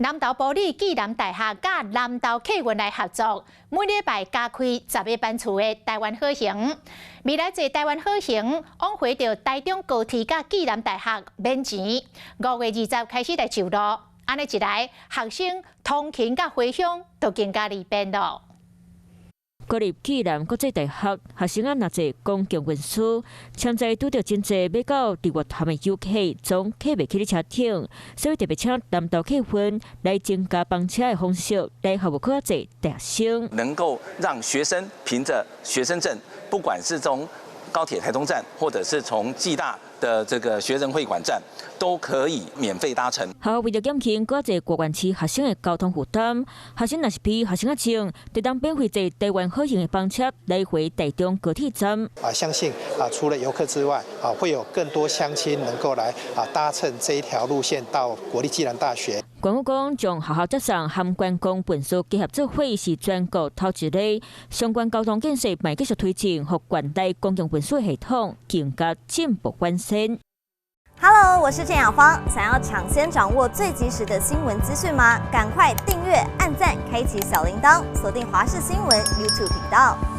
南投埔里暨南大學佮南投客運來合作，每禮拜加開10個班次的台灣好行。未來坐台灣好行往回著台中高鐵佮暨南大學免錢。5月20開始來上路，按呢一來，學生通勤佮回鄉都更加利便囉。國立暨南國際大學學生仔若坐公共運輸，潛在拄著真濟欲到日月潭的遊客，總客袂起佇車頂，所以特別請南投客運來增加班車的方式來服務閣較濟大學生。能夠讓學生憑著學生證，不管是從高鐵台中站，或者是從暨大的這個學人會館站，都可以免費搭乘。學校為著減輕閣較濟外縣市學生的交通負擔，學生若是憑學生證，就當免費坐台灣好行的班車來回台中高鐵站。啊，相信啊，除了遊客之外，啊，會有更多鄉親能夠來啊搭乘這一條路線到國立暨南大學。縣府講，將學校接送和觀光運輸結合做伙是全國頭一个，相關交通建設嘛繼續推進，予縣內公共運輸系統更加進步完善。 Hello，我是鄭雅芳。想要搶先掌握最及時的新聞資訊嗎？趕快訂閱、按讚、開啟小鈴鐺，鎖定華視新聞 YouTube 頻道。